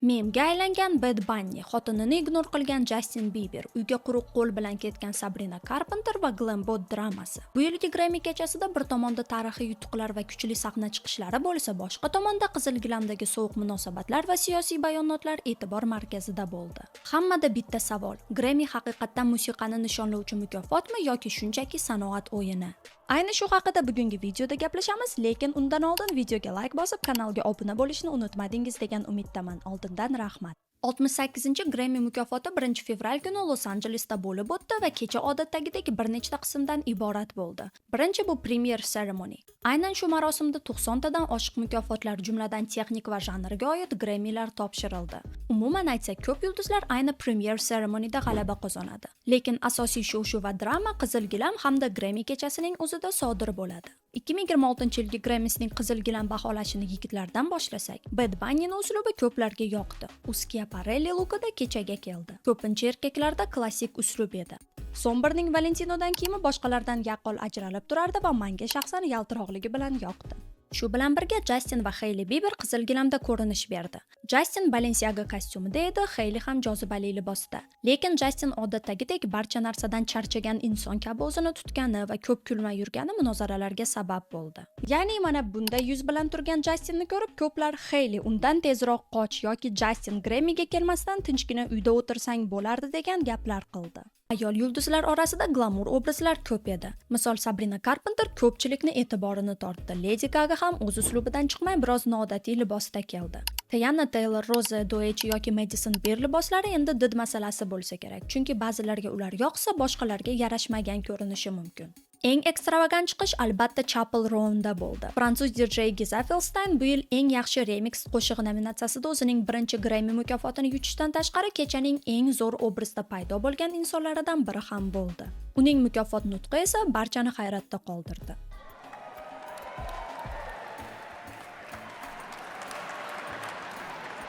Memga aylangan Bad Bunny, xotinini ignor qilgan Justin Bieber, uyga quruq qo'l bilan ketgan Sabrina Carpenter va Glambot dramasi. Bu yilgi Grammy kechasida bir tomonda tarixiy yutuqlar va kuchli sahna chiqishlari bo'lsa, boshqa tomonda qizil gilamdagi sovuq munosabatlar va siyosiy bayonotlar e'tibor markazida bo'ldi. Hammada bitta savol: Grammy haqiqatdan musiqani nishonlovchi mukofotmi yoki shunchaki sanoat o'yini? Ayni shu haqida bugungi videoda gaplashamiz, lekin undan oldin videoga like bosib, kanalga obuna bo'lishni unutmadingiz degan umiddaman. Oldindan rahmat. 68-Grammy mukofoti 1 fevral kuni Los-Anjelesda bo'lib o'tdi va kecha odatdagidek bir nechta qismdan iborat bo'ldi. Birinchi bu Premier Ceremony. Aynan shu marosimda 90 tadan oshiq mukofotlar, jumladan texnik va janrga oid Grammylar topshirildi. Umuman aytsak, ko'p yulduzlar ayni Premier Ceremonyda g'alaba qozonadi. Lekin asosiy shov-shuv va drama qizil gilam hamda Grammy kechasining o'zida sodir bo'ladi. 2026-yilgi Grammysning qizil gilam baholashini yigitlardan boshlasak, Bad Bunnyning uslubi ko'plarga yoqdi. U Schiaparelli lukida kechaga keldi. Ko'pincha erkaklarda klassik uslub edi. Somberning Valentinodan kiyimi boshqalardan yaqqol ajralib turardi va menga shaxsan yaltiroqligi bilan yoqdi. Shu bilan birga Justin va Hailey Bieber qizil gilamda ko'rinish berdi. Justin Balenciaga kostyumida edi, Hailey ham jozibali libosda. Lekin Justin odatdagidek barcha narsadan charchagan inson kabi o'zini tutgani va ko'p kulmay yurgani munozaralarga sabab bo'ldi. Ya'ni mana bunday yuz bilan turgan Justinni ko'rib ko'plar "Hailey, undan tezroq qoch" yoki "Justin, Grammyga kelmasdan tinchgina uyda o'tirsang bo'lardi" degan gaplar qildi. Ayol yulduzlar orasida glamur obrazlar ko'p edi. Misol, Sabrina Carpenter ko'pchilikni e'tiborini tortdi. Ledi Gaga ham o'z uslubidan chiqmay, biroz noodatiy libosda keldi. Teyana Taylor, Roze Doechi yoki Madison Beer liboslari endi did masalasi bo'lsa kerak, chunki ba'zilarga ular yoqsa, boshqalarga yarashmagan ko'rinishi mumkin. Eng ekstravagant chiqish albatta Chappell Roan'da bo'ldi. Fransuz DJ Gesaffelstein bu yil eng yaxshi remix qo'shig'i nominatsiyasida o'zining birinchi Grammy mukofotini yutishdan tashqari, kechaning eng zo'r obrazda paydo bo'lgan insonlaridan biri ham bo'ldi. Uning mukofot nutqi esa barchani hayratda qoldirdi.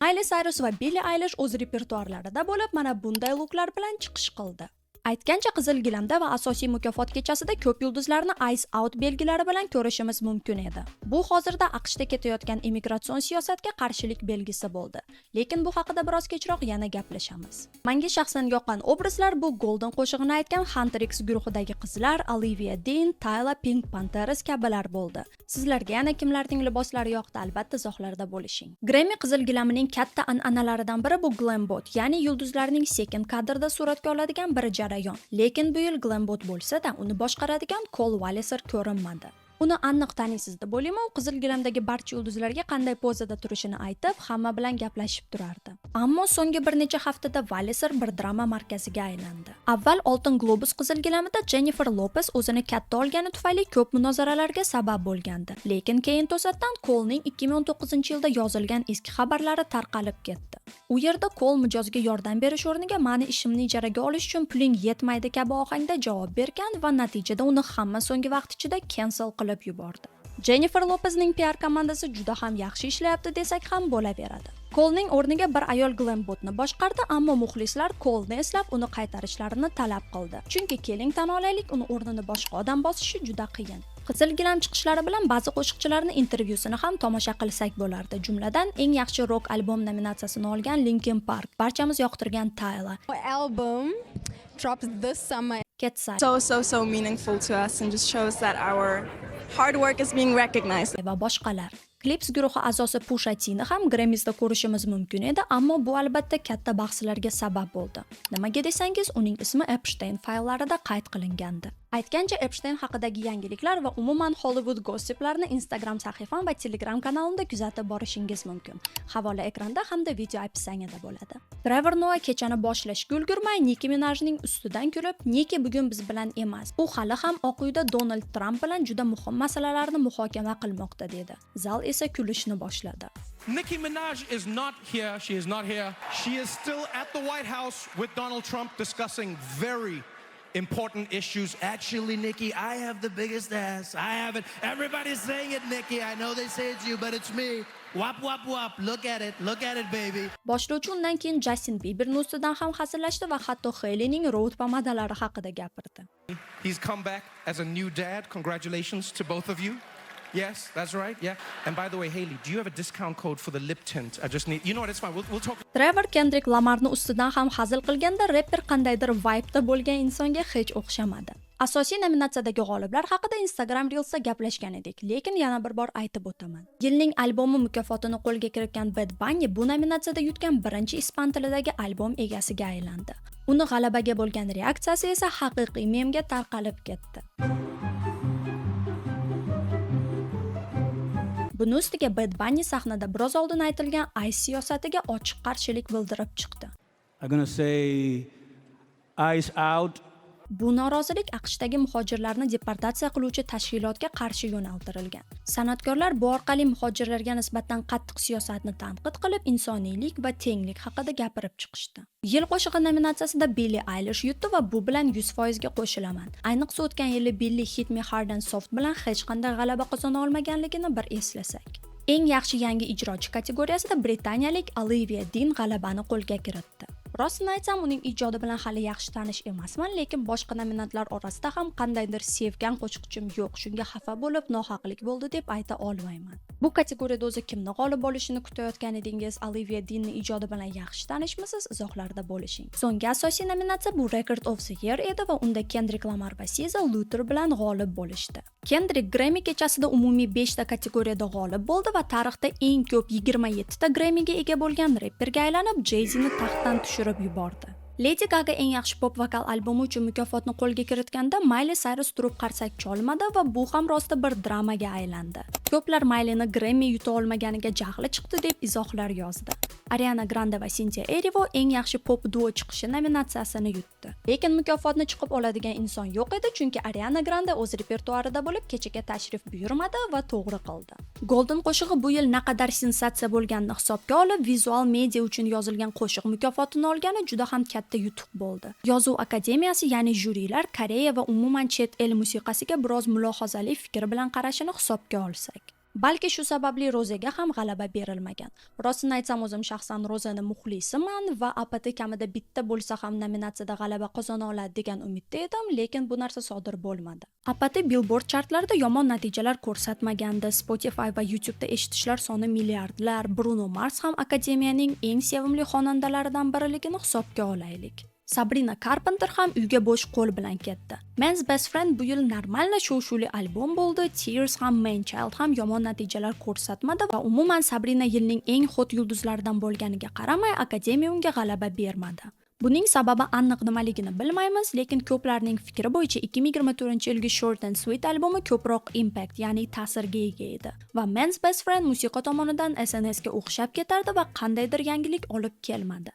Miley Cyrus va Billie Eilish o'z repertuarlarida bo'lib, mana bunday luklar bilan chiqish qildi. Aytgancha, qizil gilamda va asosiy mukofot kechasida ko'p yulduzlarni Ice Out belgilari bilan ko'rishimiz mumkin edi. Bu hozirda AQShda ketayotgan immigratsion siyosatga qarshilik belgisi bo'ldi. Lekin bu haqida biroz kechroq yana gaplashamiz. Menga shaxsan yoqqan obrazlar bu Golden qo'shig'ini aytgan Hunter X guruhidagi qizlar, Olivia Dean, Tyla, PinkPantheress kabilar bo'ldi. Sizlarga yana kimlarning liboslari yoqdi, albatta izohlarda bo'lishing. Grammy qizil gilamining katta an'analaridan biri bu Glambot, ya'ni yulduzlarning sekin kadrda suratga oladigan bir jarayon. Lekin bu yil Glambot bo'lsa-da, uni boshqaradigan Cole Walliser ko'rinmadi. Uni aniq taniysiz deb o'ylayman, u qizil gilamdagi barcha yulduzlarga qanday pozada turishini aytib, hamma bilan gaplashib turardi. Ammo so'nggi bir necha haftada Walliser bir drama markaziga aylandi. Avval Oltin globus qizil gilamida Jennifer Lopez o'zini katta olgani tufayli ko'p munozaralarga sabab bo'lgandi. Lekin keyin to'satdan Colening 2019-yilda yozilgan eski xabarlari tarqalib ketdi. U yerda Cole mijozga yordam berish o'rniga "Mani ishimni ijaraga olish uchun puling yetmaydi" kabi ohangda javob bergan va natijada uni hamma so'nggi vaqt ichida cancel qilib yubordi. Jennifer Lopezning PR komandasi juda ham yaxshi ishlayapti desak ham bo'laveradi. Colening o'rniga bir ayol Glambotni boshqardi, ammo muxlislar Coleni eslab uni qaytarishlarini talab qildi. Chunki keling tan olaylik, uni o'rnini boshqa odam bosishi juda qiyin. Qizil gilam chiqishlari bilan ba'zi qo'shiqchilarning intervyusini ham tomosha qilsak bo'lardi. Jumladan, eng yaxshi rok albom nominatsiyasini olgan Linkin Park, barchamiz yoqtirgan Tyla, Album drops this summer. Ketsai So, so, so meaningful to us and just shows that our hard work is being recognized. Va boshqalar. Clipse guruhi a'zosi Pusha T'ni ham Grammysda ko'rishimiz mumkin edi, ammo bu albatta katta bahslarga sabab bo'ldi. Nimaga desangiz, uning ismi Epstein fayllarida qayd qilingandi. Aytgancha, Epstein haqidagi yangiliklar va umuman Hollywood gossiplarni Instagram sahifam va Telegram kanalimda kuzatib borishingiz mumkin. Havola ekranda hamda video описание da bo'ladi. Trevor Noah kechani boshlashga ulgurmay Nicki Minajning ustidan kulib, "Nicki bugun biz bilan emas. U hali ham Oq uyda Donald Tramp bilan juda muhim masalalarni muhokama qilmoqda" dedi. Zal esa kulishni boshladi. Nicki Minaj is not here. She is not here. She is still at the White House with Donald Trump discussing very important issues. Actually, Nicki, I have the biggest ass. I have it. Everybody's saying it, Nicki. I know they say it's you, but it's me. Wap, wap, wap. Look at it. Look at it, baby. Boshlovchi undan keyin Justin Bieberning ustidan ham hazillashdi va hatto Haileyning Rhode pomadalari haqida gapirdi. He's come back as a new dad. Congratulations to both of you. Yes, that's right. Yeah. And by the way, Hailey, do you have a discount code for the lip tint? I just need. You know what? It's fine. We'll talk. Trevor Kendrick Lamarni ustidan ham hazil qilganda, reper qandaydir vibe'da bo'lgan insonga hech o'xshamadi. Asosiy nominatsiyadagi g'oliblar haqida Instagram Reels'da gaplashgan edik, lekin yana bir bor aytib o'taman. Yilning albomi mukofotini qo'lga kiritgan Bad Bunny bu nominatsiyada yutgan birinchi ispan tilidagi albom egasiga aylandi. Uni g'alabaga bo'lgan reaksiyasi esa haqiqiy memga tarqalib ketdi. Buni ustiga Bad Bunny sahnada biroz oldin aytilgan ICE siyosatiga ochiq qarshilik bildirib chiqdi. I'm gonna say ICE out. Bu norozilik AQShdagi muhojirlarni deportatsiya qiluvchi tashkilotga qarshi yo'naltirilgan. San'atkorlar bu orqali muhojirlarga nisbatan qattiq siyosatni tanqid qilib, insoniylik va tenglik haqida gapirib chiqishdi. Yil qo'shig'i nominatsiyasida Billie Eilish yutdi va bu bilan 100% ga qo'shilaman. Ayniqsa, o'tgan yili Billie Hit Me Hard and Soft bilan hech qanday g'alaba qozona olmaganligini bir eslasak. Eng yaxshi yangi ijrochi kategoriyasida britaniyalik Olivia Dean g'alabani qo'lga kiritdi. Rostini aytsam, uning ijodi bilan hali yaxshi tanish emasman, lekin boshqa nominantlar orasida ham qandaydir sevgan qo'shiqchim yo'q. Shunga xafa bo'lib, nohaqlik bo'ldi deb ayta olmayman. Bu kategoriyada o'zi kimni g'olib bo'lishini kutayotgan edingiz? Olivia Deanni ijodi bilan yaxshi tanishmisiz? Izohlarda bo'lishing. So'nggi asosiy nominatsiya bu Record of the Year edi va unda Kendrick Lamar va SZA Luther bilan g'olib bo'lishdi. Kendrick Grammy kechasida umumiy 5 ta kategoriyada g'olib bo'ldi va tarixda eng ko'p, 27 ta Grammyga ega bo'lgan reperga aylanib, Jay-Z'ni taxtdan tushirib yubordi. Lady Gaga eng yaxshi pop vokal albomi uchun mukofotni qo'lga kiritganda, Miley Cyrus turib qarsak cholmadi va bu ham rosta bir dramaga aylandi. Ko'plar Maylini Grammy yuta olmaganiga jahli chiqdi deb izohlar yozdi. Ariana Grande va Cynthia Erivo eng yaxshi pop duo chiqishi nominatsiyasini yutdi. Lekin mukofotni chiqib oladigan inson yo'q edi, chunki Ariana Grande o'z repertuarida bo'lib kechaga tashrif buyurmadi va to'g'ri qildi. Golden qo'shig'i bu yil naqadar sensatsiya bo'lganini hisobga olib, vizual media uchun yozilgan qo'shiq mukofotini olgani juda ham katta yutuq bo'ldi. Yozuv akademiyasi, ya'ni jurilar Koreya va umuman chet el musiqasiga biroz mulohazali fikr bilan qarashini hisobga olsak. Balki shu sababli Rozega ham g'alaba berilmagan. Rostini aytsam, o'zim shaxsan Rozani muxlisiman va APT kamida bitta bo'lsa ham nominatsiyada g'alaba qozona oladi degan umidda edim, lekin bu narsa sodir bo'lmadi. APT Billboard chartlarida yomon natijalar ko'rsatmagandi. Spotify va YouTube'da eshitishlar soni milliardlar. Bruno Mars ham akademiyaning eng sevimli xonandalaridan biriligini hisobga olaylik. Sabrina Carpenter ham uyga bo'sh qo'l bilan ketdi. Man's Best Friend bu yil нормально shov-shuvli albom bo'ldi. Tears ham, Manchild ham yomon natijalar ko'rsatmadi va umuman Sabrina yilning eng hot yulduzlaridan bo'lganiga qaramay, akademiya unga g'alaba bermadi. Buning sababi aniq nimaligini bilmaymiz, lekin ko'plarning fikri bo'yicha 2024-yilgi Short and Sweet albomi ko'proq impact, ya'ni ta'sirga ega edi. Va Man's Best Friend musiqa tomonidan SNSD ga o'xshab ketardi va qandaydir yangilik olib kelmadi.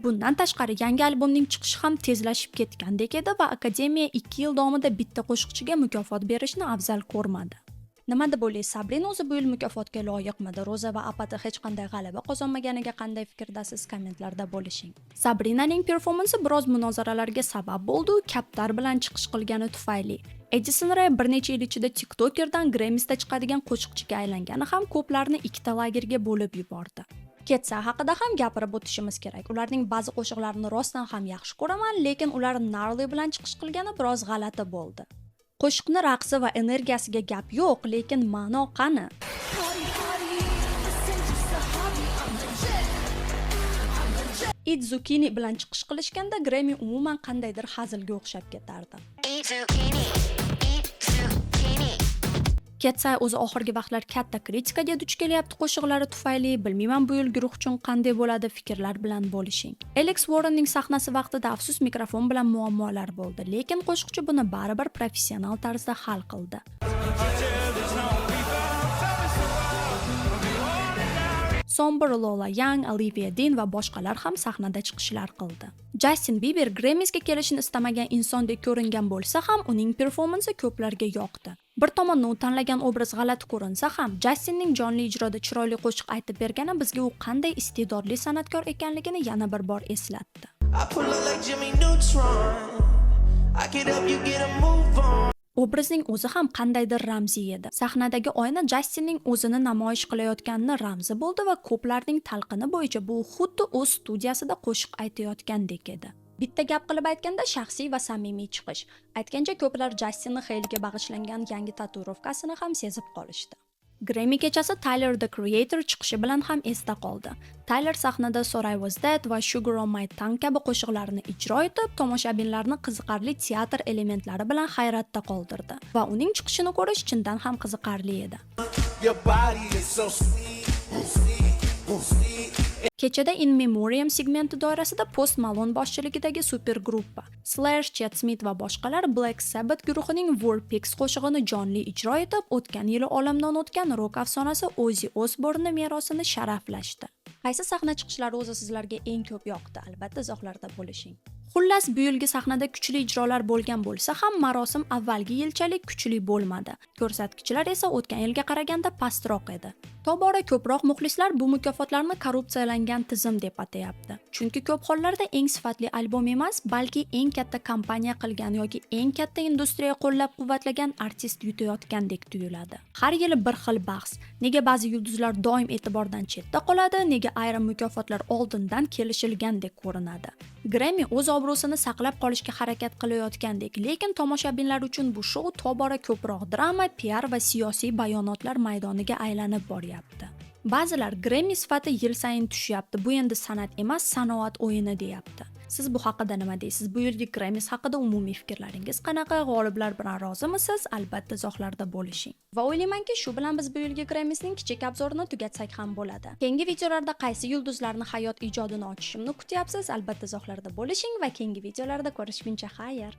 Bundan tashqari, yangi albomning chiqishi ham tezlashib ketgandek edi va akademiya 2 yil davomida bitta qo'shiqchiga mukofot berishni afzal ko'rmadi. Nima deb o'ylaysiz, Sabrina o'zi bu yil mukofotga loyiqmidi? Roza va APT hech qanday g'alaba qozonmaganiga qanday fikrdasiz? Kommentlarda bo'lishing. Sabrinaning performansi biroz munozaralarga sabab bo'ldi, kaptar bilan chiqish qilgani tufayli. Edison Ray bir necha yil ichida tiktokerdan Grammysda chiqadigan qo'shiqchiga aylangani ham ko'plarni ikkita lagerga bo'lib yubordi. Katseye haqida ham gapirib o'tishimiz kerak. Ularning ba'zi qo'shiqlarini rostdan ham yaxshi ko'raman, lekin ular Gnarly bilan chiqish qilgani biroz g'alati bo'ldi. Qo'shiqni raqsi va energiyasiga gap yo'q, lekin ma'no qani? Party, party, this ain't just a hobby. I'm legit. I'm legit. Eat Zucchini bilan chiqish qilishganda, Grammy umuman qandaydir hazilga o'xshab ketardi. Eat zucchini. Eat zucchini. Katseye o'zi oxirgi vaqtlar katta kritikaga duch kelyapti qo'shiqlari tufayli. Bilmayman, bu yil guruh uchun qanday bo'ladi, fikrlar bilan bo'lishing. Alex Warrenning sahnasi vaqtida, afsus, mikrofon bilan muammolar bo'ldi, lekin qo'shiqchi buni baribir professional tarzda hal qildi. Sombr, Lola Young, Olivia Dean va boshqalar ham sahnada chiqishlar qildi. Justin Bieber Grammysga kelishini istamagan insondek ko'ringan bo'lsa ham, uning performansi ko'plarga yoqdi. Bir tomondan u tanlagan obraz g'alati ko'rinsa ham, Justinning jonli ijroda chiroyli qo'shiq aytib bergani bizga u qanday iste'dodli san'atkor ekanligini yana bir bor eslatdi. I pull up like Jimmy Neutron. I can help you get a move on. Obrazning o'zi ham qandaydir ramziy edi. Sahnadagi oyna Justinning o'zini namoyish qilayotganini ramzi bo'ldi va ko'plarning talqini bo'yicha bu xuddi o'z studiyasida qo'shiq aytayotgandek edi. Bitta gap qilib aytganda, shaxsiy va samimiy chiqish. Aytgancha, ko'plar Jastinni Heyliga bag'ishlangan yangi tatuirovkasini ham sezib qolishdi. Grammy kechasi Tyler, The Creator chiqishi bilan ham esda qoldi. Tyler sahnada "Sorry I Was Dead" va "Sugar on My Tongue" kabi qo'shiqlarni ijro etib, tomoshabinlarni qiziqarli teatr elementlari bilan hayratda qoldirdi va uning chiqishini ko'rish chindan ham qiziqarli edi. Your body is so sweet, sweet, sweet. Kechada In Memoriam segmenti doirasida Post Malone boshchiligidagi supergruppa Slash, Chad Smith va boshqalar Black Sabbath guruhining War Pigs qo'shig'ini jonli ijro etib, o'tgan yili olamdan o'tgan rok afsonasi Ozzy Osbourne merosini sharaflashdi. Qaysi sahna chiqishlari o'zi sizlarga eng ko'p yoqdi? Albatta, izohlarda bo'lishing. Xullas, bu yilgi sahnada kuchli ijrolar bo'lgan bo'lsa ham, marosim avvalgi yilchalik kuchli bo'lmadi. Ko'rsatkichlar esa o'tgan yilga qaraganda pastroq edi. Tobora ko'proq muxlislar bu mukofotlarni korrupsiyalangan tizim deb atayapti. Chunki ko'p hollarda eng sifatli albom emas, balki eng katta kampaniya qilgan yoki eng katta industriya qo'llab-quvvatlagan artist yutayotgandek tuyuladi. Har yili bir xil bahs. Nega ba'zi yulduzlar doim e'tibordan chetda qoladi, nega ayrim mukofotlar oldindan kelishilgandek ko'rinadi? Grammy o'z obro'sini saqlab qolishga harakat qilayotgandek, lekin tomoshabinlar uchun bu shou tobora ko'proq drama, piar va siyosiy bayonotlar maydoniga aylanib boryapti. Ba'zilar "Grammy sifati yil sayin tushyapti, bu endi san'at emas, sanoat o'yini", deyapti. Siz bu haqida nima deysiz? Bu yilgi Grammys haqida umumiy fikrlaringiz qanaqa? G'oliblar bilan rozimisiz? Albatta, izohlarda bo'lishing. Va o'ylaymanki, shu bilan biz bu yilgi Grammysning kichik обзор ini tugatsak ham bo'ladi. Keyingi videolarda qaysi yulduzlarni hayot ijodini ochishimni kutyapsiz? Albatta, izohlarda bo'lishing va keyingi videolarda ko'rishguncha xayr.